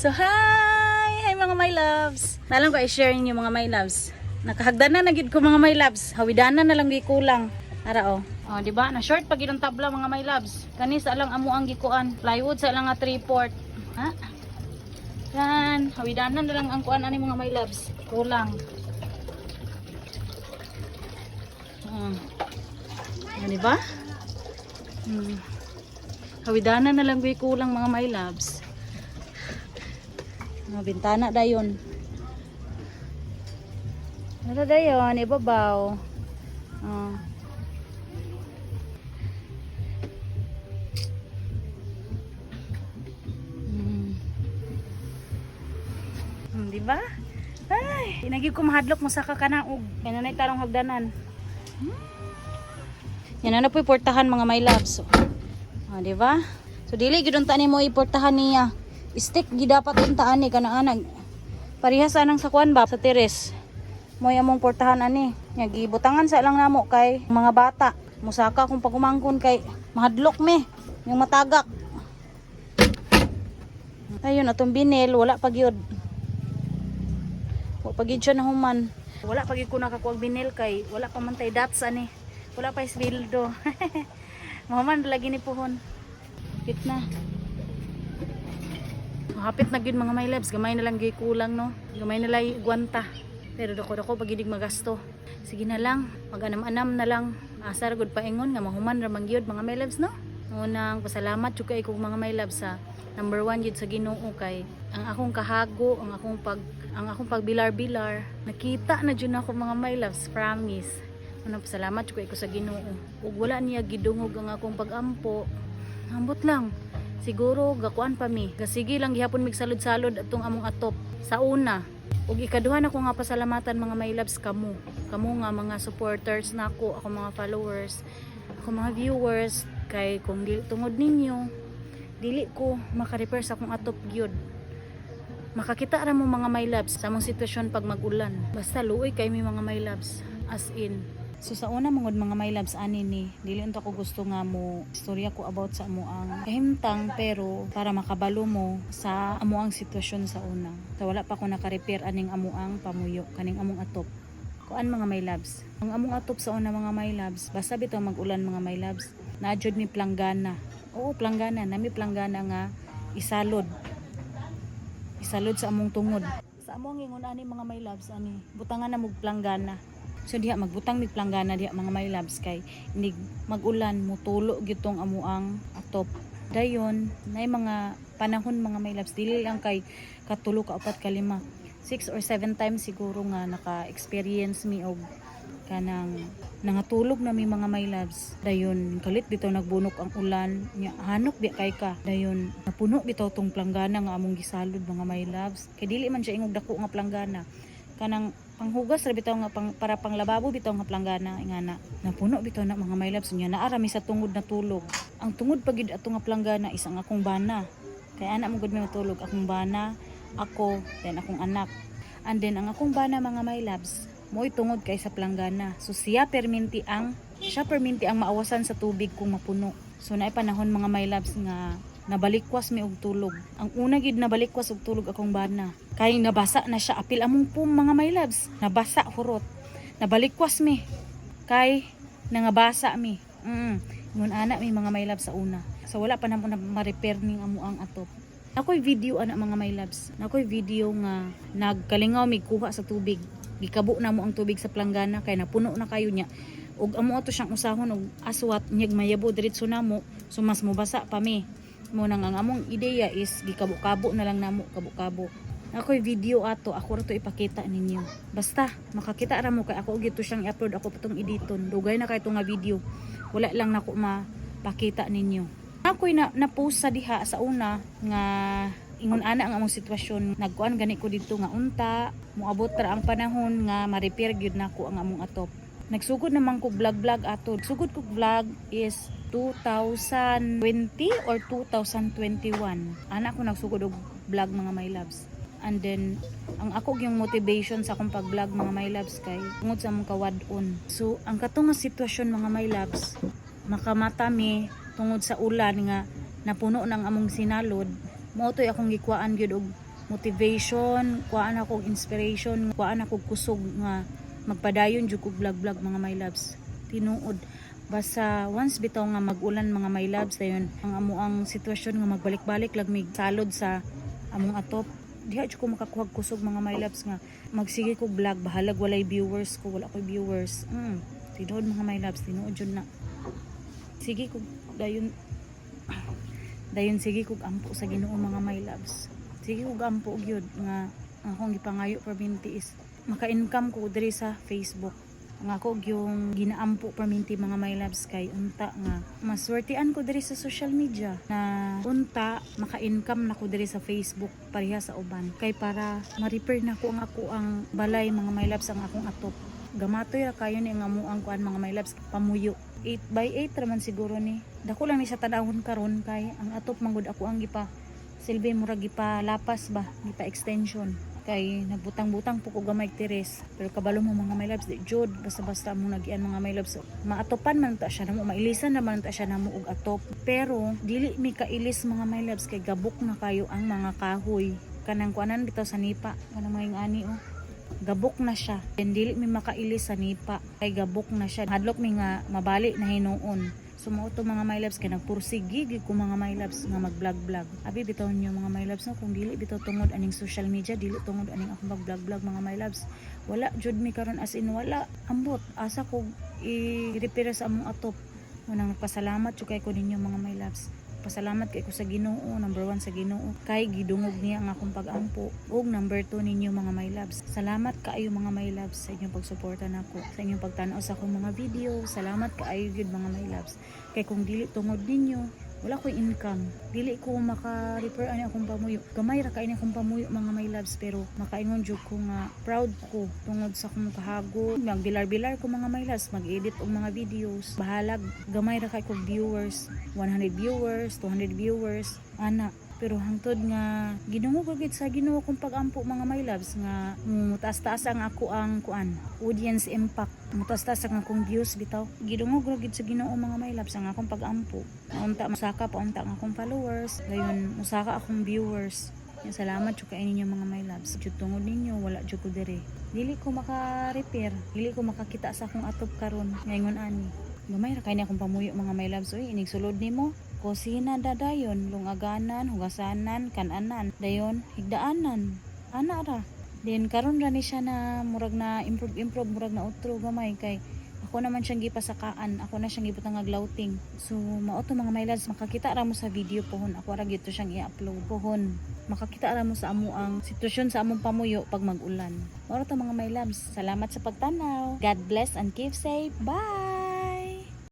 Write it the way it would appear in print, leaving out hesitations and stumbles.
So hi! Hi, mga my loves! Nalang ko i-share ninyo, mga my loves. Nakahagdanan na gid ko, mga my loves. Hawidanan na lang gi kulang. Ara oh. Oh, di ba? Na short pag ang tabla, mga my loves. Kani sa lang amo ang gikuan. Plywood sa lang nga 3 port. Ha? Yan, hawidanan na lang ang kuan ani, mga my loves. Kulang. Yan, di ba? Hawidanan na lang gi kulang, mga my loves. Mga bintana dayon. Ano dayon, ibabaw. Oh. Di ba? Ay, inagi ko mahadlok mo sa kakanaog. Kaya nanay tarong hagdanan. Yan na po iportahan, mga my loves. Oh, di ba? So dili gyud unta nimo iportahan niya. Stick gid dapat untaan ni kanang anag. Parehas anang sa kuan ba sa teres. Moy among portahan ani. Nya gibutangan sa lang namo kay mga bata. Musaka kung pagumangkon kay mahadlok me yung matagak. Ayun atong binil wala pa gyud. Wa pa gyud siya nahuman. Wala pa gyud ko nakakuag binil kay wala pa man tay dots ani. Wala pa isbildo. Mahuman lagi ni puhon. Hapit na. Hapit na gyud, mga my loves, gamay na lang gyud kulang, no. Gamay na lang gwanta. Pero dako dako pagidig magasto. Sige na lang, mag-anam-anam na lang. Asar gud paingon nga mahuman ra man gyud, mga my loves, no. Unang pasalamat jud kay kog, mga my loves, sa number one jud sa Ginoo kay ang akong kahago, ang akong pagbilar-bilar, nakita na jud ako, mga my loves, promise. Unang pasalamat jud kay ko sa Ginoo. Ug wala niya gidungog ang akong pagampo. Ambot lang. Siguro gakuan pa mi. Gasige lang gihapon mig salod-salod atong among atop sa una. Ug ikaduha na ko nga pasalamatan, mga my loves, kamo. Kamo nga mga supporters nako, ako mga followers, ako mga viewers kay kung dili tungod ninyo, dili ko maka-repair sa akong atop gyud. Makakita ra mo, mga my loves, sa among sitwasyon pag mag-ulan. Basta luoy kay mi, mga my loves, as in. So sa una mangod, mga my loves, ani ni dili unta ko gusto nga mo istorya ko about sa amo ang kahimtang, pero para makabalo mo sa amo ang sitwasyon sa una. So wala pa ko naka-repair aning amo ang pamuyo kaning among atop. Kuan, mga my loves. Ang among atop sa una, mga my loves, basta bitaw mag-ulan, mga my loves, naa jud mi planggana. Oo, planggana, nami planggana nga isalod. Isalod sa among tungod. Sa among ingon ani, mga my loves, ani, butangan na mog planggana. So diha magbutang mig planggana diha, mga my loves, kay inig mag-ulan mutulo gyud tong amuang atop. Dayon, nay mga panahon, mga my loves, dili lang kay katulo ka upat ka lima. Six or seven times siguro nga naka-experience mi og kanang nangatulog na mi, mga my loves. Dayon kalit bitaw nagbunok ang ulan nya, hanok bi kay ka. Dayon napuno bitaw tong planggana nga among gisalod, mga my loves, kay dili man siya ingog dako nga planggana, kanang panghugas ra bitaw nga pang, para panglababo bitaw nga planggana ingana. Napuno bitaw na, mga my loves. Nya naa ra mi sa tungod natulog. Ang tungod pa gyud ato nga planggana is ang akong bana kay ana mo gud mi matulog, akong bana, ako, then akong anak. And then ang akong bana, mga my loves, mo'y tungod kay sa planggana. So siya perminti ang maawasan sa tubig kung mapuno. So naay panahon, mga my loves, nga nabalikwas mi og tulog. Ang una gid nabalikwas og tulog, akong bana. Kay nabasa na siya apil among pum, mga my loves. Nabasa hurot. Nabalikwas mi. Kay nangabasa mi. Ngun ana mi, mga my loves, sa una. So wala pa namo na ma-repair ning amo ang atop. Ako'y video ana, mga my loves. Ako'y video nga nagkalingaw mig kuha sa tubig. Gikabo na mo ang tubig sa planggana kay napuno na kayo niya. Ug amo ato siyang usahon og aswat nyag mayabo diretso namo, so mas mobasa pa mi. Mo nang ang among ideya is gikabo-kabo na lang namo, kabo-kabo. Ako'y video ato, ako ra to ipakita ninyo. Basta makakita ra mo kay ako og ito siyang i-upload, ako pa tong editon. Dugay na kay nga video. Wala lang nako mapakita ninyo. Ako'y na, na-post sa diha sa una nga ingon ana ang among sitwasyon. Nagkuan gani ko didto nga unta, moabot ra ang panahon nga ma-repair gyud nako ang among atop. Nagsugod naman ko vlog vlog ato. Sugod ko vlog is 2020 or 2021. Ana ko nagsugod og vlog, mga my loves. And then ang ako yung motivation sa akong pag-vlog, mga my loves, kay tungod sa among kawad-on. So ang katong nga sitwasyon, mga my loves, makamata mi tungod sa ulan nga napuno ng among sinalod, mao to'y akong gikuhaan gyud og motivation, kuhaan ako og inspiration, kuhaan ako og kusog nga magpadayon jud kog vlog vlog, mga my loves. Tinuod, basta once bitaw nga mag-ulan, mga my loves, dayon ang amo ang sitwasyon nga magbalik-balik lang mig salod sa among atop, diha jud ko makakuha og kusog, mga my loves, nga magsige ko vlog bahalag walay viewers ko, wala koy viewers. Tinuod, mga my loves, tinuod jud na. Sige ko dayon dayon, sige kog ampo sa Ginoo, mga my loves. Sige kog ampo gyud nga ang akong gipangayo perminti is maka-income ko diri sa Facebook. Ang ako yung ginaampo perminti, mga my loves, kay unta nga maswertean ko diri sa social media na unta maka-income na ko diri sa Facebook pareha sa uban, kay para ma-repair na ko ang ako ang balay, mga my loves, ang akong atop. Gamatoy ra kayo ni ang amuang kuan, mga my loves, pamuyo. 8 by 8 raman siguro ni. Dako lang ni sa tanawon karon kay ang atop manggod ako ang gipa silbi, murag gipa lapas ba, gipa extension, kay nagbutang-butang po ko gamay teres. Pero kabalo mo, mga my loves, di jud basta-basta among nagian, mga my loves. Maatopan man ta siya namo, mailisan naman ta siya namo og atop, pero dili mi kailis, mga my loves, kay gabok na kayo ang mga kahoy kanang kuanan bitaw sa nipa, kanang mga ani oh, gabok na siya. Then dili mi makailis sa nipa kay gabok na siya. Hadlok mi nga mabali na hinuon. So mao to, mga my loves, kay nagpursige gyud ko, mga my loves, nga mag-vlog vlog. Abi bitaw niyo, mga my loves, no, kung dili bitaw tungod aning social media, dili tungod aning akong mag-vlog vlog, mga my loves. Wala jud mi karon, as in wala. Ambot asa ko i-repair sa among atop. Unang nagpasalamat jud kay ko ninyo, mga my loves. Pasalamat kay ko sa Ginoo, number one sa Ginoo, kay gidungog niya ang akong pag-ampo. Ug number two ninyo, mga my loves. Salamat kaayo, mga my loves, sa inyong pagsuporta nako, sa inyong pagtan-aw sa akong mga video. Salamat kaayo gyud, mga my loves. Kay kung dili tungod ninyo, wala ko income. Dili ko maka-repair ani akong pamuyo. Gamay ra kay ni akong pamuyo, mga my loves, pero makaingon jud ko nga proud ko tungod sa akong kahago. Magbilar-bilar ko, mga my loves, mag-edit og mga videos. Bahalag gamay ra kay ko viewers, 100 viewers, 200 viewers, ana. Pero hangtod nga gidungog ko gid sa Ginoo kong pag-ampo, mga my loves, nga mutaas-taas ang ako ang kuan, audience impact, mutaas-taas ang akong views bitaw. Gidungog ra gid sa Ginoo, mga my loves, ang akong pag-ampo. Unta musaka pa unta ang akong followers, dayon musaka akong viewers. Yan, salamat jud kay ninyo, mga my loves. Jud tungod ninyo, wala jud ko diri. Dili ko maka-repair, dili ko makakita sa akong atop karon ngayon ani. Gamay ra kay ni akong pamuyo, mga my loves, oy, inig sulod nimo. Kusina dadayon, lungaganan, hugasanan, kananan, dayon higdaanan. Ana ra. Then karon ra ni siya na murag na improve improve, murag na utro gamay, kay ako naman siyang gipasakaan, ako na siyang gibutang lauting. So mao to, mga my loves, makakita ra mo sa video pohon. Ako ra gyud to siyang i-upload pohon. Makakita ra mo sa amo ang sitwasyon sa among pamuyo pag mag-ulan. Mao ra to, mga my loves. Salamat sa pagtanaw. God bless and keep safe. Bye.